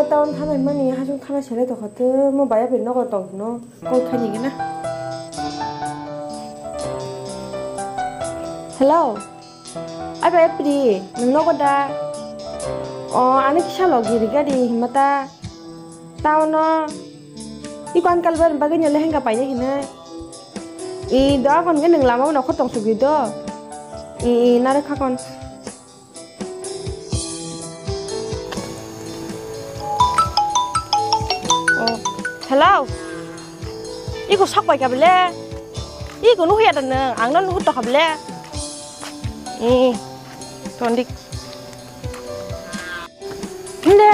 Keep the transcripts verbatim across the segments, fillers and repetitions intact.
Town thanai mani hajung thana sele tokha te mo baya bai nogo tong no call khai ni gina. Hello. Ai bai pri, nung nogo da? O, ani kisa logi rigadi himata. Town no. Iko an kalbar bagwi nyale henga paine hine. I do akon ge nung lama uno khotong sugwi do. I, i nare khakon. Oh, hello. Iko sok pai ka bele. Iko nuhu ya dan ang no nuhu to ka bele. Eh, tondik. Hinde.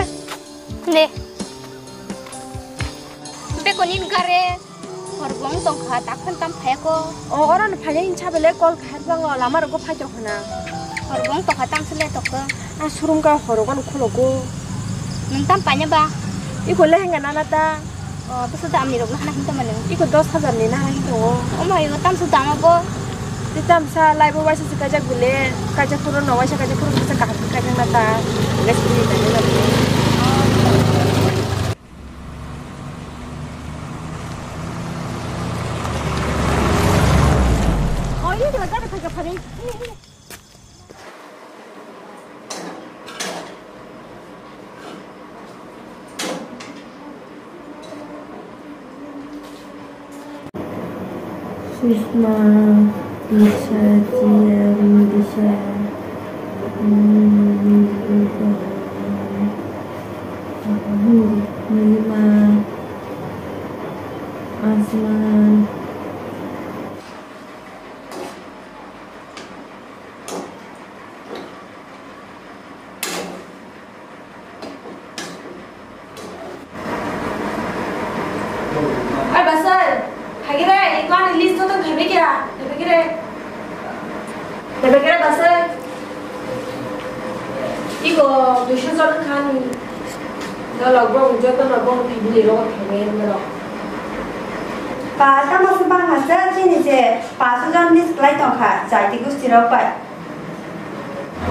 Hinde. Be konin gare. Horbong tongkha, takhon tam phayako. O, oro no phaya insa bele call khai bango, lama rogo phai tongkha na. Horbong tongkha, tam sele tokha. A, surum ka horogo no khologo. Nung tam paina ba? Iko lehenga nana ta. O, bwsa da ami rok nahana hinta mani. Iko dos hajar ni nahana hinta o. O mai, o tam su dama bo. Ti tam sa lai bo waisa si kajak bele, kajak puro no waisa kajak puro kisa kaham kajak na ta. Gas bele kajak na. Sushma, Disha, G M, Disha, mm, Nilima, Asma. Ai basai, hagire, iko ani list to khaibe kya? Khaibe kire? Khaibe kire basai? Iko duiso jon khani. Dolo bong joto no bong thibili rogo thangwi dolo. Pa, tamo se bang hasa chini je paso jon miss klai tongkha, jati gusti rok bai.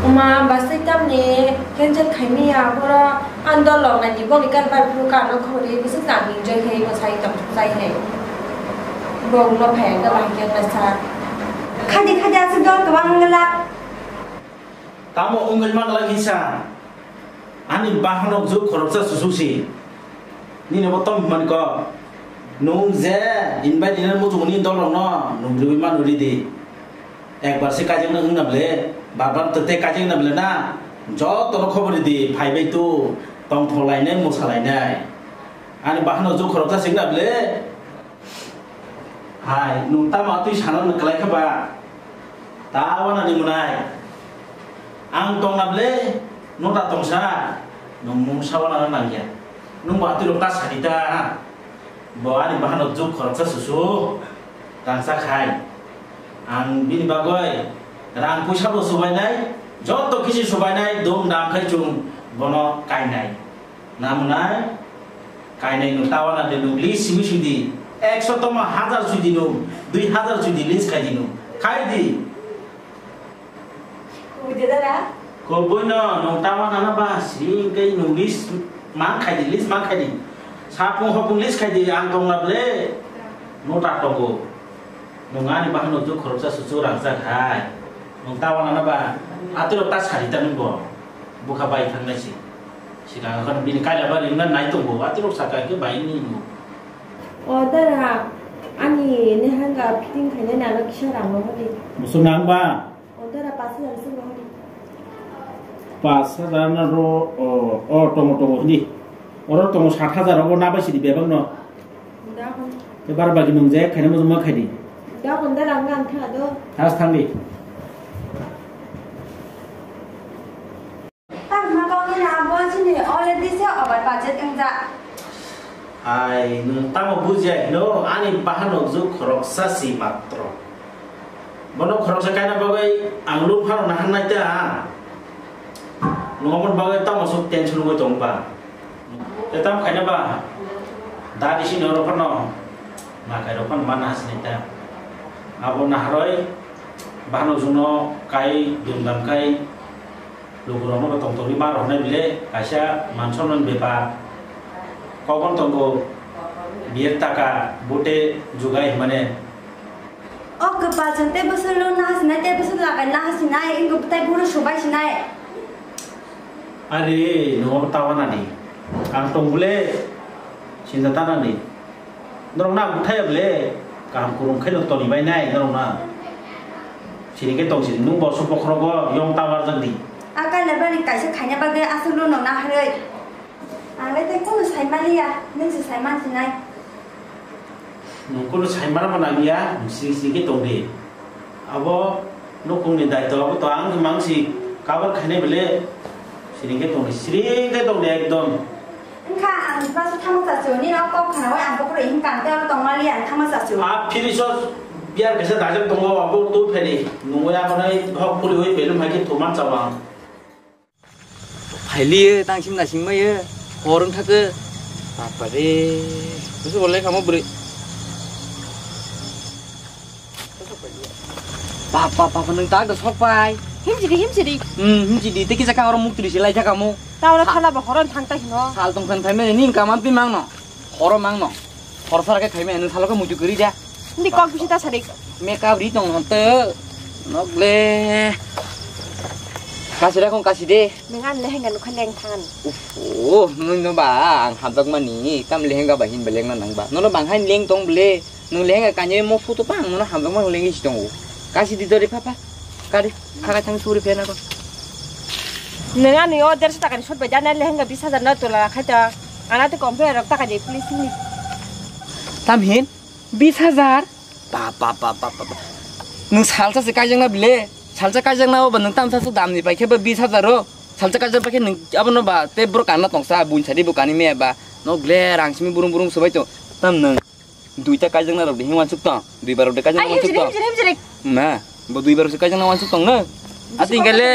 Uma basai tamni cancel khaimiya, boro ang dolo nani boni kan bar phuru kan no khori bisi tang enjoy khai mo sai tong sai hai. Bong no phai ga bai kya sa. Khadi khadi asuk dol kwbang la. Tamo wngwi manglak hinsa, ani bahanok jwk khoroksa susuk si. Nini bo tom hwnmani kok. Nwng je invite rinani muchungo nini dolrokno nwng riwi mano ridi. Ekbar se kaijakna wngna ble, bar bar tei kaijakna ble na, jotono khobor ridi, phaibai tu, tongthok lainai, mosa lainai. Ani bahanok jwk khoroksa singna ble. Hai, nwng tamo twi sanani kwlai kha ba? Ta wana ni mwnai. Ang tongna ble, nota tongsa, nwng mungsa wana nangya. Nwng bo atwi rok ta sadi ta. Bo ani bahanok jwk khoroksa susu, rangsa khai. Ang bini bagwi rang puisa bo subainai, joto kisi subainai, dum dam khai chwng bono kainai. Namunai, kainai nwng tawana de nwng list simi sudi, ekso toma hajar sudi nwng, dui hajar sudi list khai di nwng. Khai di. Kubui de dara? Kubui no, nwng tawana na ba, sini kai nwng list mang khai di, list mang khai di. Sapung hopung list khai di, ang tongla ble. Nota togo. Nwng ani bahanok jwk khoroksa susu rangchak hai. Nwng tawana na ba? Atwrok ta sari ta nwng bo. Bukha bai thangnai si. Sikang khan bini kaila ba ringna nai tongo. Atwrok saka khe bai ni nwng. O dara, ani nehanga fitting khainani ano kisa rang rohordi. Musuk nang ba? O dara, pas hajar se rohordi. Pas hajar na ro, o, o, tongo, tongo, hindi. Oro tongo sat hajar, obo na bai sidi bebak no. Da hon. Te bar bagi nung je, khaina mo joma khai di. Da hon da rang nang kha do. Thas thang di. Tang ma kong ni na bo chini already se over budget wng ja. Ai, nung tamo bujia hino, ani bahanok jwk khoroksa si matro. Bono khoroksa kaina bagwi ang lung phano nahan nai ta. Nung amon bagwi tamo sok tension wngwi tong ba. Te tam khaina ba, da bisi no rok phano, ma kai rok phano mana hasini ta. Abo naharoi, bahano jungno kai, dum dam kai, lukurokno bo tong tongwi ma rok nai bile, kaisa mansormani bepar, Kokon tongo, bier taka, bote jugai himane. O kwpal chwng tei bwswk lo naha sinai, tei bwswk lagai naha sinai, wngkha tai buro subai sinai. Are, nwng obo ta wana di. Ang tong bole, sinta ta nani. Norok na buthai ya bole, kaham kurung khaino toni bai nai norok na. Sini khe tong sini, nwng bo suk bokhorogo, yong ta warjak di. A kailabani kaisa khaina bagwi aswk lo nwng naharwi. Ang le tei kunu sai maliya, nwng se sai mansinai. Nwng kunu sai mana bo nangya, nwng sini sini khe tong di. Abo nukungni daitwa abo to ang mang si cover khainai bole sini khe tong di, sini khe tong di ekdom. Wngkha ang bwsa thangma chachu, nini o kok khnaui ang bokhorok himkha ang tei oro tong maliya ang thangma chachu. A fridge o beer kaisa dajak tongo, abo twi pheli. Nungwi amonai hok khuriui belum hai khe thuman chawang. Phailiye tang sim nasing maiye, hor wngthake. Bapare, bwswk bo lekhamo bwrwi. Bap, bap, bap, nwng tak da sok pai. Himsidi, himsidi. Hmm, himsidi, tei kisa kang oro muktri se lai thakamo. Tauro thala bo horon thang ta hino. Sal tong khan phaimani, ning kaman pi mangno. Horo mangno. Hor sara khe khaimani, nwng salo khe muitu kwrwi da. Hindi kok bisi ta sadi. Makeup ri tong hon te. Nok le. Kasi da kong kasi de. Nang an lehenga nukha leng thangan. Uff, oh, nwng no ba, ang hamjak mani, tam lehenga ba hin ba leng na nang ba. Nono bang hain leng tong bole. Nwng lehenga kanye mo photo pa ang nono hamjakma lengwi si tongo. Kasi di dori papa. Kari, khakai thang suri phena ko. Nwng ani o derso takani sot bai jana lehenga bis hajar no tola khai ta. Ana te compare rok taka de please ni. Tam hin? Bis hajar? Pa, pa, pa, pa, pa, pa. Nwng salsa se kaijakna bile? Salsa kaijakna oba nwng tamsa se damni paikhe ba bis hajar o. Salsa kaijak paikhe nwng abono ba te borok kanna tongsa buin sadi bo kani me ba. No gle rang simi burung burung sobai to. Tam nwng. Duita kaijakna rok de himwan suk tong. Duibar rok de kaijakna Ai, wan suk himjiri, tong. Himjiri, himjiri. Na, bo duibar rok se kaijakna wan suk tong na. Ati hingke le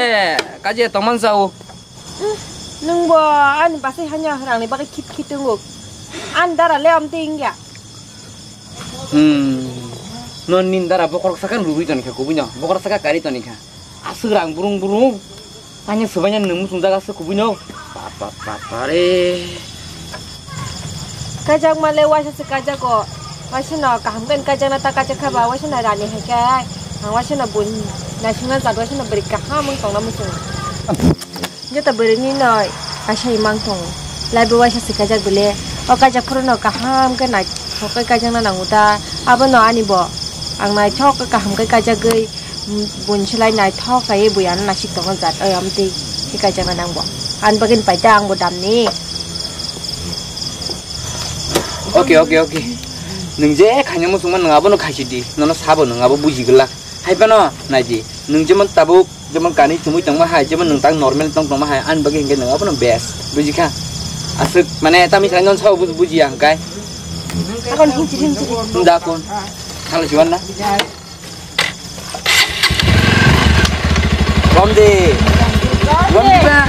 kaje tongman sao. Hmm, nwng bo ani basai hanya rang ni bagwi khit khit tongo. An dara le amte ingya. Hmm. No nin dara bokorok saka rugui toni kha kubui no. Bokorok saka kari toni kha. Aswk rang burung burung. Ani subaina nwng muchung jaga se kubui no. Papa, papa re. Kajak male waisa se kajak o. Waisa no kaham kan kajak na ta kajak kha ba waisa no rani hai kai. Ang waisa no bun. Naising na jat waisa no beri kaham ang tong na muchung. Jota beri ni noi. Kaisa imang tong. Lai bo waisa se kajak bele. O kajak phuru no kaham ke nai. Hokai kajak na nangu ta. Abo no ani bo. Ang nai thok kaham ke kajak gui. Bun silai naithok kaiwi bui ano nasik tongo jat oi amtwi hikaijak na nangbo. Ani bagwini paita angbo damni. Oke, oke, oke. Nwng je khaina muchungma nwng abono khaisidi, nono sabo nwng abo buji glak. Hai phano naidi, nwng jemon tabuk, jemon kani chumui tongma hai, jemon nwng tak normal tong tongma hai, ani bagwi hinkhe nwng abono best, bujikha? Aswk, mane, tamni sai non sabo buji, bujiya hwnkhe. Akon hinchiri hinchiri. Hwnda kun. Thalo siwan na? Romdi. Romdi ba.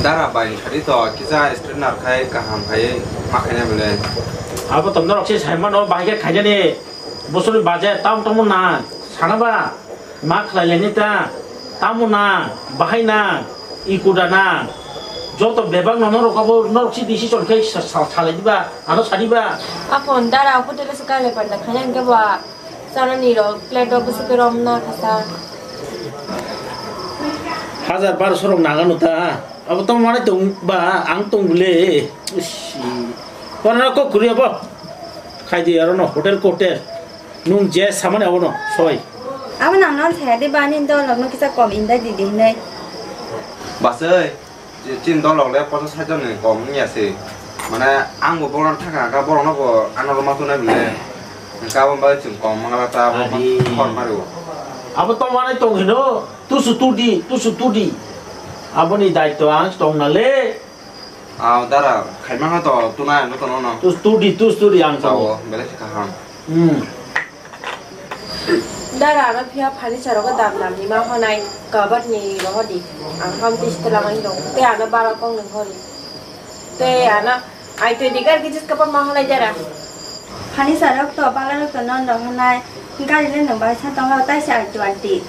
Dara bai sadi to kisa straightener khai kaham khai ma khaina bole. Abo to norok se sai mano, bahai khe khainani. Bosoni baje tam tamo na sana ba. Ma khlai leni ta, tamo na, bahai na, ikuda na, joto bebak no norok abo norok si decision khai sa-, sa-, salai diba, ano sadi ba. Apon dara hotel se kale panda khana hingke ba, chana ni rok, plate rok bwswk ke rom na khasa. Hajar barso rok nangano ta, abo tamo manai tong ba, ang tong bole. Ish. Kono kok kuri abo. Khai di aro no, hotel ko hotel. Nung je samani abono soi. Abo nang non saya de bani dolok no kisa kom indai di di hinai. Basai, chin dolok le posa sajam ni kom ni ase. Mane ang bo bolon thaka ka bolon no bo ano roma to nai bile. Ka bo ba chin kom mangala ta bo Adi. Khor mario. Abo to mane tong hino, tusu tudi, tusu tudi. Aboni daitwa ang tong na le. Aw, dara, khaima ha to, tunai, no to, no, no. Tu studi, tu studi ang Tawo, to. Belai se kaham. Hmm. Dara, ano phiya phani charo ko dam dam ni ma honai, kabar ni rohodi. Ang ham tis telangan dong. Te ano bara kong nang hori. Te ano, ai te digar ki jis kapan ma honai dara. Phani sarok to, balarok to non rohonai. Gari le nang bai sa tong lo, tai se ai twenty.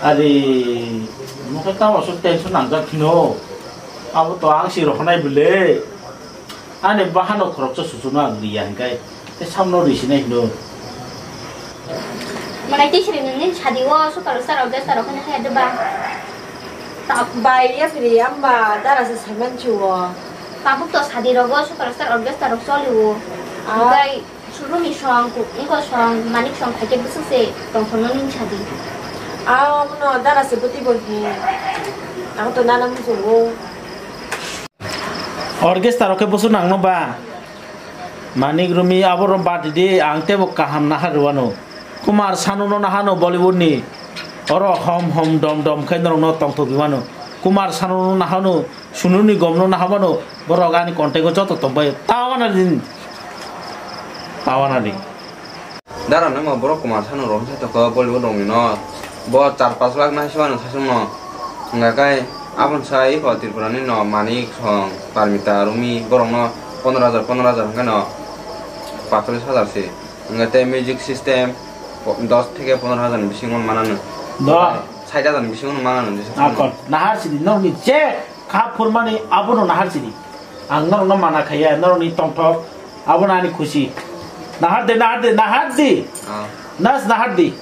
Ari, mokhe tamo so tension nangjak phino. Abo to ang si rohonai bwle. Ani bahano khoroksa susuno ang riya hinkhe. Te samno risinai hino. Manai tisri nini sadi o super star orchestra rok hwnwi haya de ba? Bai ya phiri amba dara se saiman chuo. Tabuk to sadi rogo super star orchestra rok choli o. Ah. Bai Surumi song, Kukniko song, Manik song khaikhe bwswk se tongthokno nini sadi? Ah, abono dara se bwtwi bo hi. Ang to nana muchungo. Orchestra rok khe bwswk nangno ba? Manik Rumi aborok bad di, ang teibo kaham naha rwano. Kumar Sanu no nahano Bollywood ni. Oro hom hom dom dom khe norokno tongthok rwano. Kumar Sanu no nahano, Sununi gom no nahano, borok ani contact o joto tongbai. Tawana din. Tawana din. Dara nangma borok Kumar Sanu rok sai toko Bollywood rok ni no. Bo char panch lakh nai se mano sasung no. Hwnga khe aboni sai eko Tripura ni no Manik song, Parmita, Rumi borok no pondro hajar, pondro hajar hwnkhai no patrish hajar se. Hwnga tei music system po-, dos theke pondro hajar ni bisingo manano. Do. Sait hajar ni bisingo manano. Akon, nahar sidi, norokni je kha phurmani abono nahar sidi. Ang norokno mana khaiya, norokni tongthok, abono ani khusi. Nahar de, nahar de, nahar di. Ah. Nas nahar di.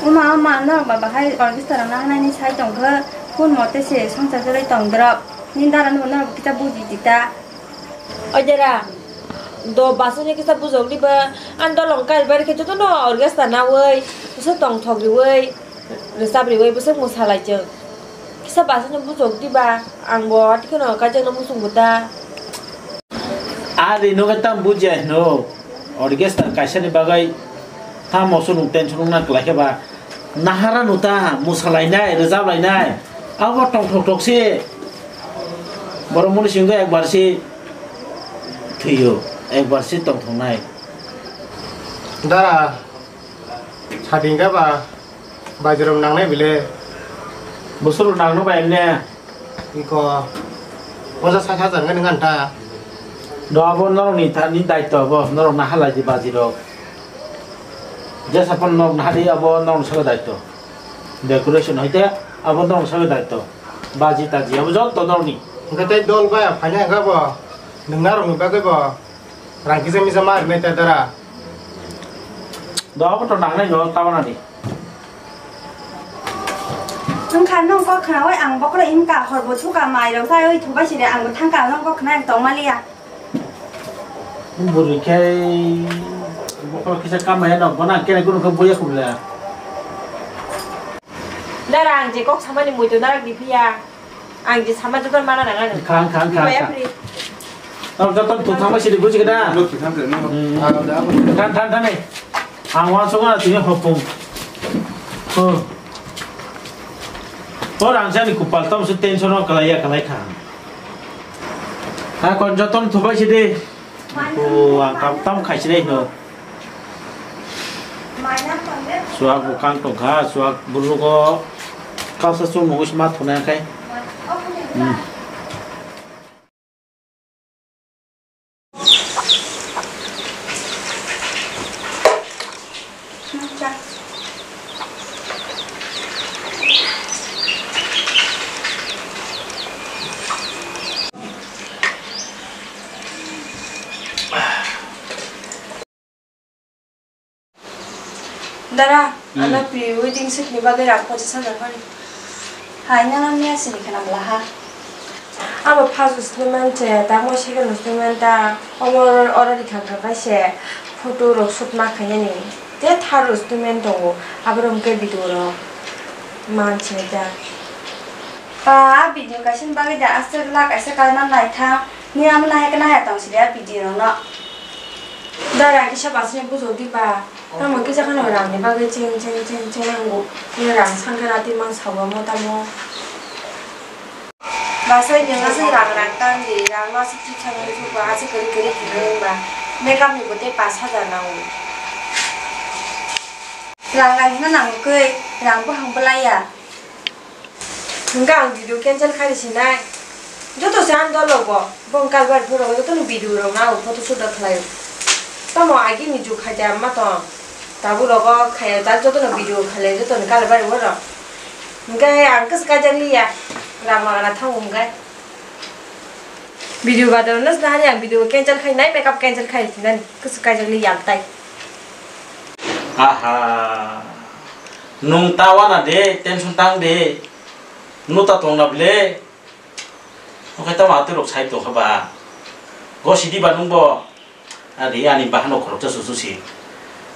Uma, uma, norok ba bahai orchestra rok nahanaini sai tongkha, kun mote se songchar choli tongdrop. Ni dara no, norok kisa buji di ta. Oi dera, do basoni kisa bujok di ba, ang dolong kailbari khe jotono orchestra nawi, bwswk tongthok riwi, rwchap riwi, bwswk mwsalai chwng. Kisa basoni bujok di ba, ang bo atikeno kaijakno muchung bo ta. Ari no khe tam bujiya hino, orchestra kaisani bagwi tamo chwng tension wngna kwlai khe ba. Nahara nuta, mwsalainai, rwjaplainai, abo tongthok thok se. Borok muni singkhe ekbar se thwiyo, ekbar se tongthoknai. Dara, sading khe ba, bajrok nangnai bile. Bwswk nangnw bai ne? Iko, ponchas sait hajar wngkha nini ta. Do abo norokni thani daitw abo, norok naha lai di bajirok. Jesa phano norok naha di abo norokni saka daitw. Decoration hoite abo norokni saka daitw. Baji taji abo jotto norokni. Hwnkhe tei dol baya phaina hwnkhe bo nwng narokni bagwi bo rang kisa misa ma rwnai ta dara. Do abo to nangnai no tabanani. Wngkha nwng kok khnaui ang bokhorok imkha, horbo suka, mairok chaiwi thubai sidi ang bo thangkha, nwng kok khna ang tongmaliya. Bwrwi khe bokhorok kisa kamaya no, bono ang kene kunu khe buya khumle. Dara ang je kok samani muitu narak di phiya. Ang je sama joto mana nang ano. Khang, khang, khang, Maya khang. Pri. Tamo joto tu thama sidi buji kena. Lo ki thang kena. Hmm. Ah, da, apa? Than, than, than, eh. Ang wan sunga tini hopung. Oh. Or ang jani kupal tam se tension o kalai ya kalai kha. Ha kon joto tu bai sidi. Ko ang kam tam khai sidi no. Suak bwkang tongkha, suak burlugo kausa chwng nugwi se ma thunai khe. Hmm. Dara, hmm, ano pre wedding shoot ni bagwi rang pochis hajar mani. Hai, nang ang miya sini khana bwla ha. Abo first installment se, tamo second installment ta, omo oro rikha kha bai se, photo rok shoot ma khainani. Te third installment tongo, abo rok hwnkhe video rok man sini ta. Pa, a video kaisa ni bagwi da, aswk la kaisa kalma naithang. Ni amo nahai khe nahai tong sidi a video rok no. Da rang kisa basni bujok di ba. Tamo kisa kheno rang ni bagwi cheng cheng cheng cheng nango. Ni rang sankhe rati mang sabo mo tamo. Basai ni aswk rang rang tang di, rang no aswk chiksa nang chuk ba, aswk kwrwi kwrwi hinwi wng ba. Makeup ni bo tei pas hajar nango. Rang rang hino nango khe, rang buphang bwlai ya. Hwnkhe ang video cancel khai sinai. Joto se ang dolo bo, bo kalbari phuru joto ni video rok nang photoshoot rok khlai. Tamo agi ni jug khai da ma tong. Tabuk rogo khai da joto no video khlai joto ni kalbari oro. Hingke ang kis kaijak liya. Rama gana thango hingke. Video badal nas na hani ang video cancel khai nai, makeup cancel khai nani. Kis kaijak liya ang tai. Aha. Nung ta wana de, tension tang de. Nuta tong na ble. Oke, tamo atwi rok sai tongkha ba. Go sidi ba nung bo. Ari ani bahano khoroksa susu si.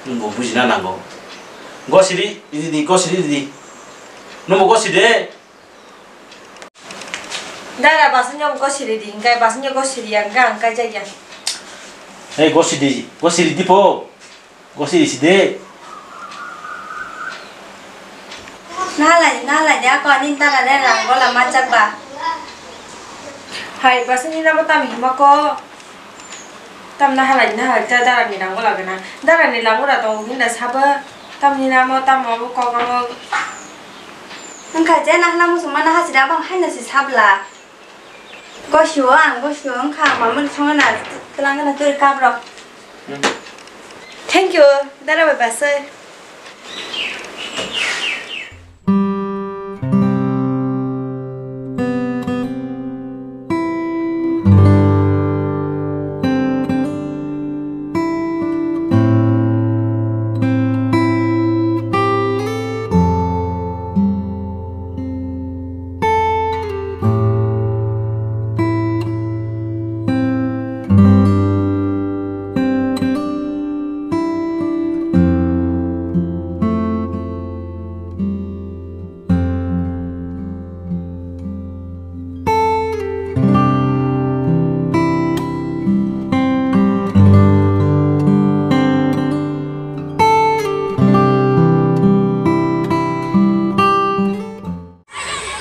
Nung bo bujina nango. Go sidi, di, di, go sidi, di. Nung bo go sidi. Dara basanya go sidi di, engkai basanya go sidi yang gang kai jaya. Hey, go sidi, go sidi di po. Gosi risi de. Nalai, nalai de, ako ani dara le rang gola manjak ba. Hai, basa ni namo tam hima ko. Tam na halai, na halai, ta dara ni rang gola gana. Dara ni rang gola tong hinda sabo. Tam ni namo, tam amo kok amo. Wngkha je na hana muchung ma na hachira bang haino se sabla. Gosio ang, gosio wngkha, mamani songna twlangna twi kabrok. Hmm. Thank you, dara bai basai.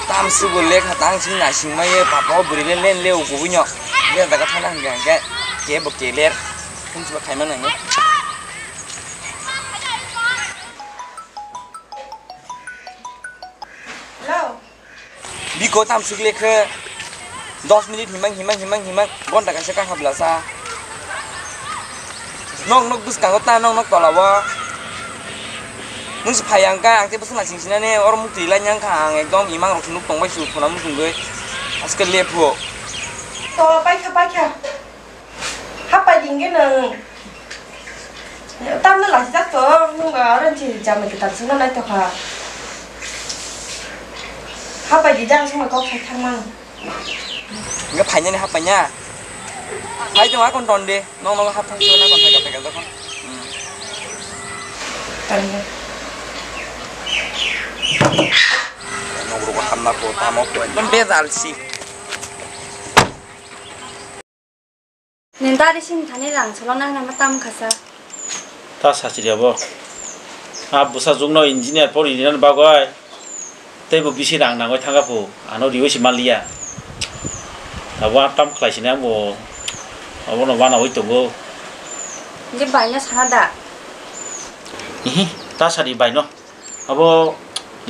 Tamswk bo lekha tang sing naising maya papa o bwrwi le len le o kubui no. Le daga thana hwnkhe hwnkhe kebo keler. Hwnsiba khaima nangno. Hello. Biko tamswk lekha. Dos minute himang himang himang himang gonta kaisa kha habla sa. Nok nok bwskango ta nok nok tola o. Nwng se phai ang kha ang tei bwswk naising sinani oro muktwi lai nang kha ang ekdom imang rok nuk tong bai su khuna muchungwi aske lepho. To paikha paikha. Hapai di hingke nwng. Tamno lasijak to, nwng ba oro nchi jamai kwtal songna naitokha. Hapai di jang songma kok sai thangmano. Hingke phainani hapai ya. Hai tong akon ton de, nong nong hap thang songna kon thai ka thai ka dokon. Tangno. Nong rok hamna ko tamo ko ekdom bezal si. Nini dari sini thani rang solong nang nama tam khasa. Ta sachiri abo. A bwsa jukno engineer pori rinani bagwi teibo bisi rang nangwi thangkha phu, ano riwi se manliya. Abo a tam khlai sini abo, abono wanawi tongo. Hingke baino sana da? Ihi, ta sadi baino. Abo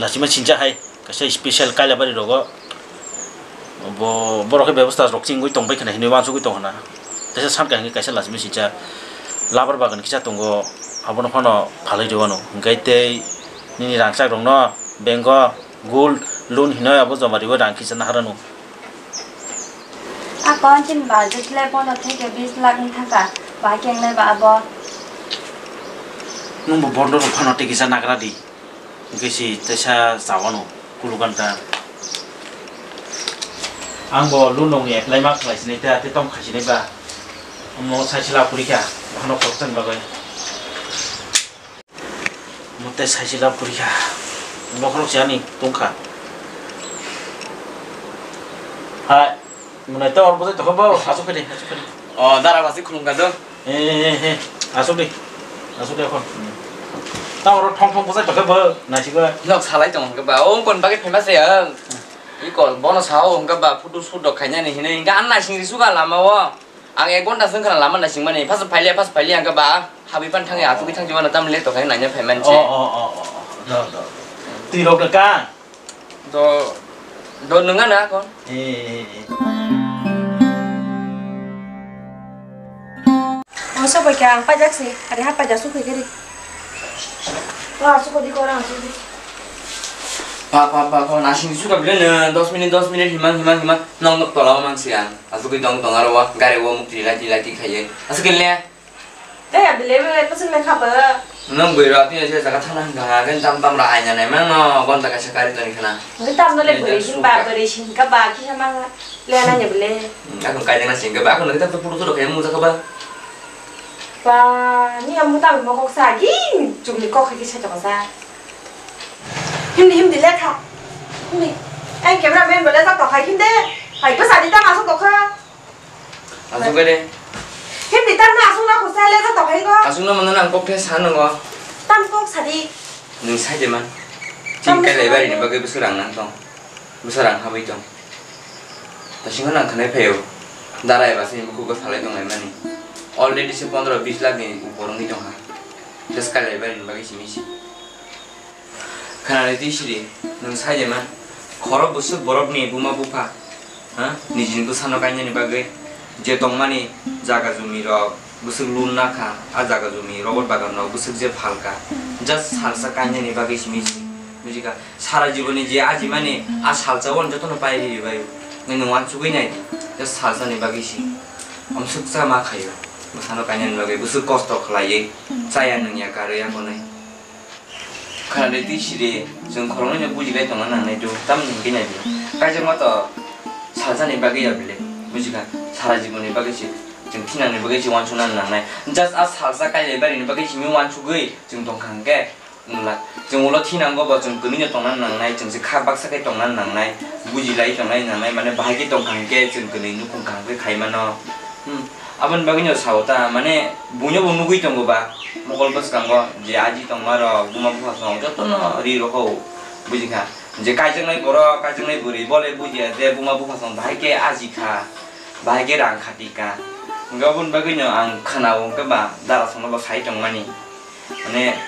lachima sincha hai, kaisa special Kailabari rogo. Bo, borok khe bebosta rok chingwi tongbai khna hinwi uansugwi tong khna. Teisa sankha hingkhe kaisa lachima sincha labar bagan kisa tongo, abono phano phalwi rwano. Hingkhe tei nini rangchak rokno bank o gold loan hinwi abo joma riwi rang kisa naharano. A kon chini budget le pono theke bis lakh wng thangkha, bai kengnai ba abo. Nwngbo bondo rok phano tei kisa nagra di, hwnkhe si teisa chawano kulugan ta. Angbo loan rokni apply ma khlai sinai ta, tei tong khai sinai ba. Omo sai sila puri kha, bokhano khoroksa ni bagwi. Mote saisila puri kha. Bokhorok se ani tong kha. Hai, mwnai ta oro bwsai tokha bo, asuk khe de, asuk khe de. O, dara basi khulum kha do. He, he, he, asuk de. Asuk de kon. Ta oro thong thong bwsai tokha bo, naisik ba. Nok salai tong kha ba, o kon bagwi phaima se ang. I kol, bono sao hwnkha ba, photo shoot rok khainani hinwi, hwnkha ang naising risu kha lama o. Ang ek ghonta se wngkha na lama naisingmani, phasa phaile, phasa phaile hwnkhe ba, habwi phano thangwi achugwi thangwi mano, tamni le tokha naina phaimanse. Oh, oh, oh, oh, oh. Do, do, do. Twi rok da ka? Do, do nwnga na kon? Eh, eh, eh. Oh, so bai kha, ang paijak se, ari ha paijak su khe khe ri. Oh, asuk di ko, asuk di. Pa, pa, pa, pa, nasing suka bile no, dos minute, dos minute, himang, himang, himang, nong, nong, tola o mangsi ang. Asuk tong, tong, aro wa, gari wa, mukti, lati, lati, khaye. Asuk le. Te ya bile, bile, pasal le khaba. Nong bui ro, tini se jaga thana hangka, kan tam, tam ra aina nai, mang no, gon ta kaisa kari toni khana. Ngi tam no le Ngi bui tam sing ba, suka. Bui sing ka ba, kisa mang le na ya bile. Hmm, aku kai na sing ka ba, aku ngi tam tu puru tu kaya mu jaga ba. Ba, ni amu tam mo kok sa, gi, chum ni kok kisa jaga sa. Himdi, himdi, lekha. Himdi. Ang cameraman bo lejak tokha, himdi. Hai, bwsa di tang aswk tokha. Aswk de. Himdi tang na aswk na kusa lejak tokha, iko. Aswk na mano nang kok the sa nango. Tam kok sa di. Nwng sai de man. Tam Ching kai lai bari ni bagwi bwswk rang nang tong. Bwswk rang habwi tong. Tasingo nang khanai phaio. Darai ba sini bukugo salai tong lai mani. Already se pondro bis lakh ni upor wngwi tong ha. Just kai lai bari ni bagwi simi si. Khwnani twi sidi, nwng sai de man, khorok bwswk borokni buma bupha, ha? Nijini bwsano kainani bagwi je tongmani jaga jumi rok bwswk loan nakha, a jaga jumi rok bagan rok bwswk je phalka, just salsa kainani bagwi simi si, bujikha? Sara jiboni je ajimani a salsa o jotono pai riri bai, nwng wansugwi nai di, just salsa ni bagwi si, amswk cha ma khaio, bwsano kainani bagwi bwswk kosto khlaiwi, chaya nwngya karwi akonwi. Khwnade twi sidi, chwng khoroknwino bujilai tongna nangnai do, tamni hwnkhe nai di. Kaijakma to salsani bagwi ya bile, bujikha, sara jibonni bagwi se, chwng thinangni bagwi se uansukna nangnai. Just a salsa kailai barini bagwi simi uansugwi chwng tongkha hwnkhe, wngla. Chwng ulo thinango bo chwng kwnwino tongna nangnai, chwng se kha baksa khe tongna nangnai, bujilai tongna nangnai, mane bahai khe tongkha hwnkhe chwng kwnwi nukhung kaham khe khai mano. Hmm. Aboni bagwino sao ta, mane, buino bo nugwi tongo ba, mokol bwskango je aji tongma rok, buma bupha song, jotono ri rohor, bujikha. Je kaijaknai borok, kaijaknai bwrwi, bole bujiya je buma bupha song bahai khe aji kha, bahai khe rang khati kha. Hwnkhe aboni bagwino ang khwnao hwnkhe ba, dara songno bo sai tongmani. Mane,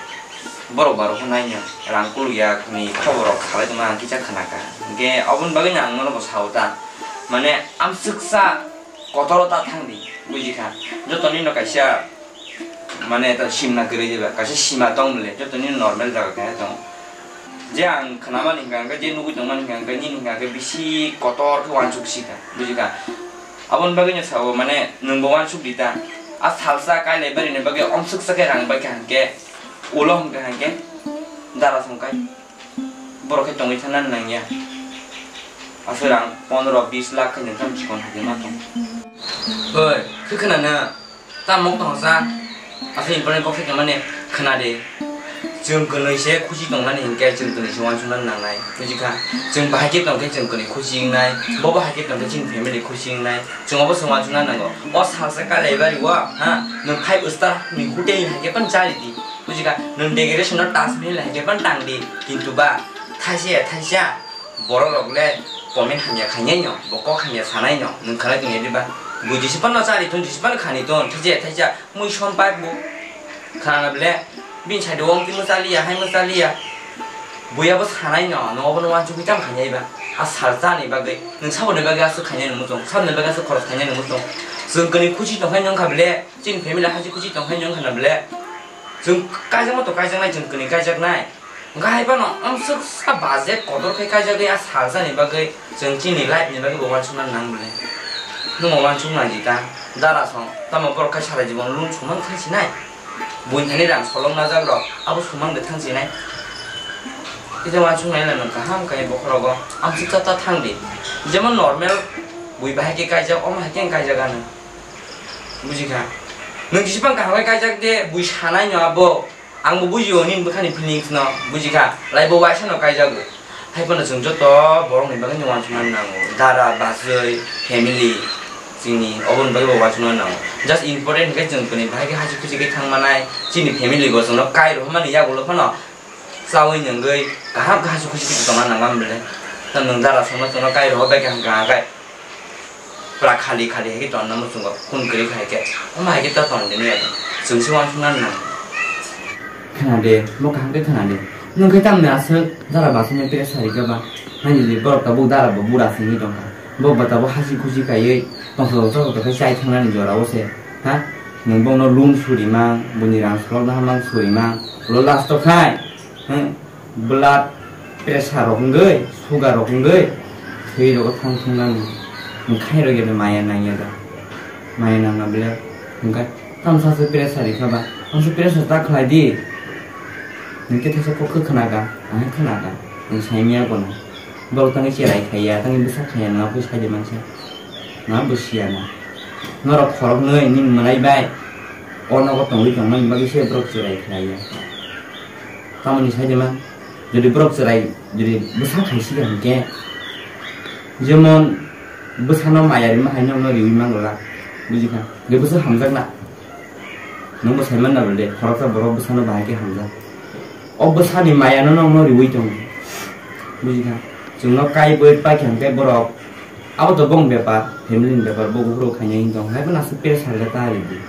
borok ba rohor naino, rang kuluk yakni khobor rok salai tongma ang kisa khna kha. Hwnkhe aboni bagwino ang nono bo sao ta, mane, amswksa, kotor ta thang di, buji kha. Jotoni no kaisa, mane, ta simna kwrwi diba, kaisa sima tong le, jotoni normal jaga khe tong. Je ang khnamani hwnkha hwnkhe, je nugwi tongmani hwnkha hwnkhe, nini hwnkha hwnkhe bisi kotor khe uansuk si kha, buji kha. Aboni bagwi no sao, mane, nwng bo uansuk di ta. A salsa kailai bari ni bagwi omswksa khe rang bai kha hwnkhe, ulo hwnkha hwnkhe, dara song kai. Borok khe tongwi thana nangya. Aswk rang pondro bis lakh khe nwng tam chikon hadi ma tong. Oi, khe khna na. Tam mok tong sa. Aswk important kok khe mane khna de. Chwng kwnwi se khusi tong nani hinkhe chwng kwnwi se uansuk nani nangnai. Buji kha. Chwng bahai khe tong khe chwng kwnwi khusi wngnai. Bo bahai khe tong khe chini family khusi wngnai. Chwng obo se uansuk nani nango. O salsa kalai bari o, ha? Nwng five star ni hotel ni hai khe pan chari di. Buji kha, nwng decoration no Taj Mahal hai khe phano tang di, kintu ba thaisa ya thaisa borok rok le comment hamya khainai no, bo kok hamya sanai no, nwng khanai tongya diba? Buji se phano chari ton, jisi phano khani ton, thaisa ya thaisa, mui som pipe bo khana bole, bini side o ongti mwchaliya, hai mwchaliya, buya bo sanai no, nwng obono uansugwi tamo khainai ba? A salsa ni bagwi, nwng saboni bagwi aswk khainai no muchung, saboni bagwi aswk khoros khainai no muchung, chwng kwnwi khusi tongkha nwng kha bole, chini family hasi khusi tongkha nwng kha na bole, chwng kaijakma to kaijaknai, chwng kwnwi kaijaknai. Hwnkhe hai phano amswksa budget kotor khe kaijagwi a salsani bagwi chwng chini life ni bagwi bo uansukna nang bole. Nwng uansukna di ta, dara song, tamo borok khe sara jibon loan sumang thang sinai. Buini thani rang solong najak rok, abo sumang de thang sinai. Kisa uansuknai le nwng kaham khe bokhorogo amswksa ta thang di. Jemon normal bui bahai khe kaijak, omo hai khe kaijak ano. Buji kha. Nwng jisipang kaham khe kaijak de, bui sanai no abo. Ang bo bujio nini bwkhani feelings no, buji kha, laibo waisa no kaijago. Hai phano chwng joto borok ni bagwi no uansukna nango, dara, bachwi, family, chini oboni bagwi bo uansukna nango. Just important hwnkhe chwng kwnwi bahai khe hasi khusi khe thang manai, chini family bo chwngno kai rohormani yagulo phano chaui nwngwi kaham khe hasi khusi khe tongna nangma bwle. Tamo nwng dara songno chwngno kai rohor bai khe hwnkha khe. Pura khali khali hai khe tongna muchungo, khun kwrwi hai khe. Omo hai khe ta tong dini ya. Chwng se uansukna nang. Khna de, bo kaham khe khna de. Nwng khe tamni aswk dara basongni tere sari khe ba. Hani di borok tabuk dara bo bura simi tongkha. Bo ba tabuk hasi khusi khaiwi tongthok tongthok khe chai thangnani jora o se. Ha? Nwng bono loan suri mang, buini rang solokna hamang suri mang. Ulo last o khai. Hmm? Blood Pressure rok wngwi, sugar rok wngwi, thwi rogo thang thung nang, wngkhai rok ede maya nang ya da. Maya nang na bele, wngkha tamo sa se pressure rikha ba, ang se pressure ta khlai di. Nung khe thasa kok khna ka, ang khna ka, nung sai miya kono. Borok tangwi cherai khaiya, tangwi bwsa khaiya, nang pui sai di mansa. Na busiya na. Norok khoroknwi nini mwnai bai o nogo tongwi tongmani bagwi se borok cherai khlaiya. Tamoni sai di man? Jodi borok cherai, jodi bwsa khaisi ya hinkhe, jemon bwsano maya rima hai nokno riwi mangla, bujikha? Jodi bwsa hamjakna, nungbo sai manna bwle, khoroksa borok bwsano bahai khe hamjak. O bwsani mayano nokno riwi tongo, bujikha? Chwngno kai boi paikha hinkhe borok, abo to bong bepar, family ni bepar, bo buphuru khainai wng tong, haibo nasu pressure le ta ridi,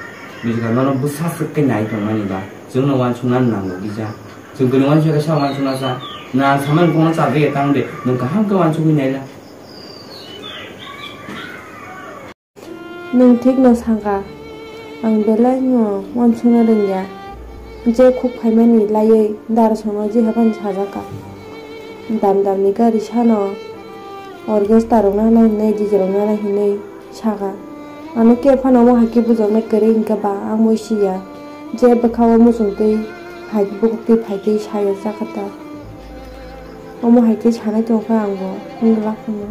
bujikha? Nono bwsa swk khe nai tongmani ba, chwngno uansukna nango kisa. Chwng kwrwngmani saka sa uansukna sa. Na samani kono chajakya tang de. Nwng kaham khe uansugwi naila. Nwng thikno saka. Ang belai no uansukna rwngya. Je khuk phaimani laiwi Darasongno je haphano sajakha. Dam damni gari sano orchestra rokno hana hinwi, D J rokno hana hinwi. Saka, ano khe phano omo hai khe bujoknai kwrwi hinkhe ba ang bo siya. Je bwkha o muchungtwi phai, bukuktwi phaitwi sayo chakha ta. Omo hai khe sanai tongkha ang bo, wngla phano.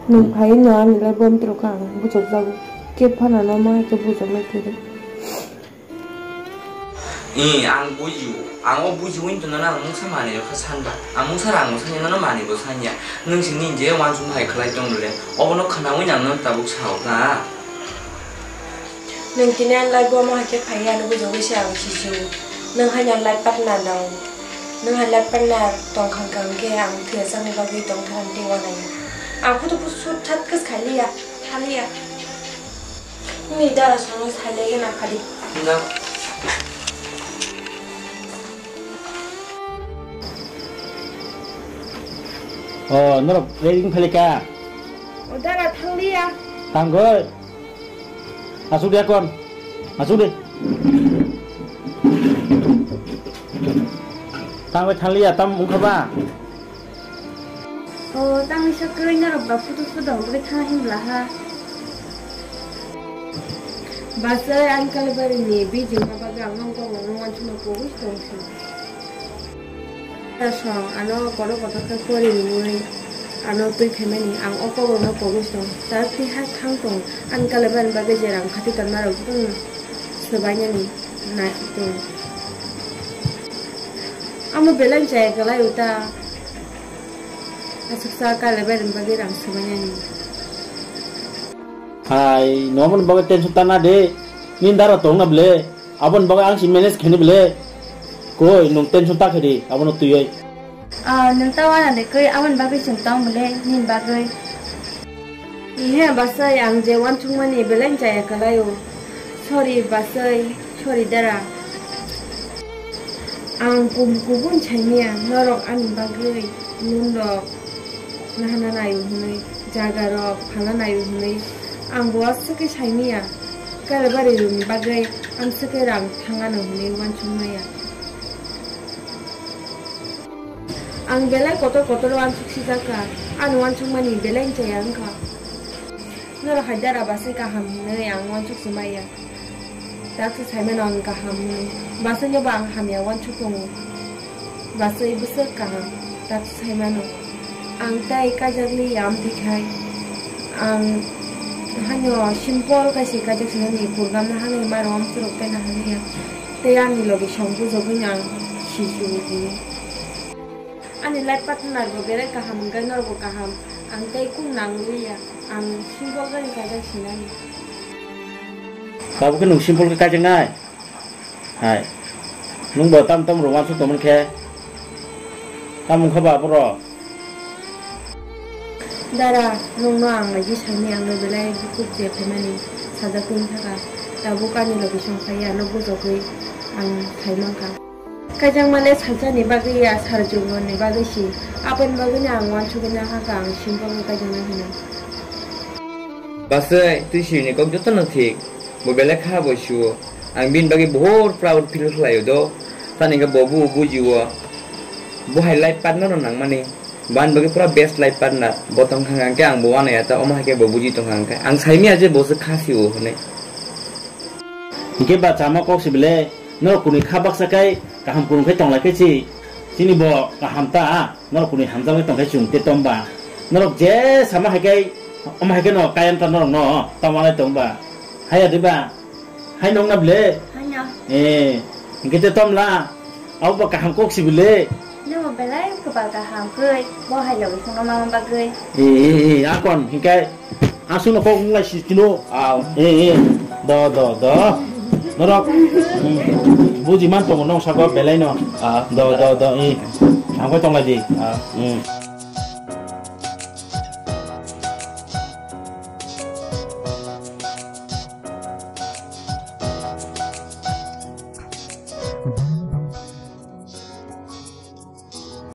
Nwng phai no ani lai bo amtwrwkha ang bujokjago. Khe phano ano omo hai khe bujoknai kwrwi. Ee, ang bujiu. Ang o bujiu wngtongno ang mungsa manwi rokha sanba. Ang mungsa rang bo sanya, nono manwi bo sanya. Nwng sini je uansukma hai khlai tong le. Obono khnaui nang no tabuk sao ta. Nwng tini ang lai bo omo hai khe phai ya, ano bujogwi se ang sisiu. Nwng hai nang lai patna nang. Nwng hai lai patna tongkha hwnkhe ang thwiyajakni bagwi tongthar ang tei uanai. Ang photo photo shoot chat khe khailiya, thaliya. Ni dara songwi sailaiwi na phadi. No. Oh, norok ready wng phailika? O dara thangliya. Tangoi. Asuk dia kon. Asuk de. Tangoi thangliya, tam wngkha ba? O, tangwi sa kwrwi norok ba photo shoot rok bagwi thangna hinbla ha. Basai, ani Kalibari ni bijima bagwi ang nong kok rok no uansukna kogwi tong si. Song ano kotor kotor khe pori nungwi ano twi phaimani ang o kok rok no kogwi tong. Tar twi ha thang tong ani Kalibari bagwi je rang khati tonma rok jotono swbainani nai tong. Amo belai chaya kwlai uta. Aswksa Kalibari bagwi rang swbainani. Hai, nomoni bagwi tension ta na de. Nini dara tong na ble. Aboni bagwi ang si manage khaini ble. Koi, nwng tension ta khe di, abono twiwi. Ah, nwng ta wana de koi, aboni bagwi chwng tong ble, nini bagwi. Ihe, basai, ang je uansukmani belai chaya kwlaio. Sorry, basai, sorry, dara. Ang kum-, kubun saimaya, norok ani bagwi loan rok nahana naio hwnwi, jaga rok phalna naio hwnwi. Ang bo aswk khe saimaya, Kalibari rokni bagwi ang swk khe rang thangano hwnwi uansukmaya. Ang belai kotor kotor uansuk sijakha, ani uansukmani belai chaya wngkha. Norok hai dara basai kaham hinwi ang uansuk se maya. Daksa saimano ang kaham hinwi. Basai no bo ang hamya uansuk tongo. Basai bwswk kaham. Daksa saimano. Ang tai kaijakli ya amtwi khai. Ang hanyo simple kaisa kaijak sinani program na hanwi maro amsurok tai na hanwi ya. Tei ani logi song bujogwi ang sisu di. Ani life partner bo belai kaham hwnkhe norokbo kaham. Ang tei kung nangwi ya. Ang simple gari kaijak sinani. Tabuk khe nwng simple khe kaijaknai? Hai. Nwng bo tam tam rwma suk tongmani khe. Tam wngkha ba borok? Dara, nwngno ang naidi saimani, ang no belai bukhuk je phaimani sajak tong thaka. Tabuk ani logi song phaiya, ano bujogwi ang sai mankha. Kaijakma le salsa ni bagwi ya, sar jubro ni bagwi si. Aboni bagwi no ang uansugwi nahakha, ang simple no kaijaknai hwnwi. Basai, twi siri ni kok joto no thik. Bo belai kha bo sio. Ang bini bagwi bohor proud feel khlaio do. Tani hwnkhe bo bu bujio. Bo hai life partner no nangmani. Bani bagwi pura best life partner. Bo tongkha hwnkhe ang bo wanaya ta, omo hai khe bo buji tongkha hwnkhe. Ang saimanya je bo se kha si o hwnwi. Hwnkhe ba chama kok si bile, norok kwnwi kha baksa khai kaham kwnwi khai tonglai khai si. Chini bo kaham ta, norok kwnwi hamjaknai tong khai chwng te tong ba. Norok je sama hai khai, omo hai khe no kayang ta norok no tongmanai tong ba. Haya de ba? Hai nong na bile? Hanya. Eh, hwnkhe te tom la. Abo ba kaham kok si bile. Namo belai kwbal kaham khe. Bo hai logi songno mama bagwi. Eh, eh, eh, akon hwnkhe aswkno kok wng lai si tino. Aw. Eh, eh. Do, do, do. Norok, hmm, buji man tongo nong sabo belai no. Ah. Do, do, do, eh. Ang koi tong lai di. Ah. Hmm.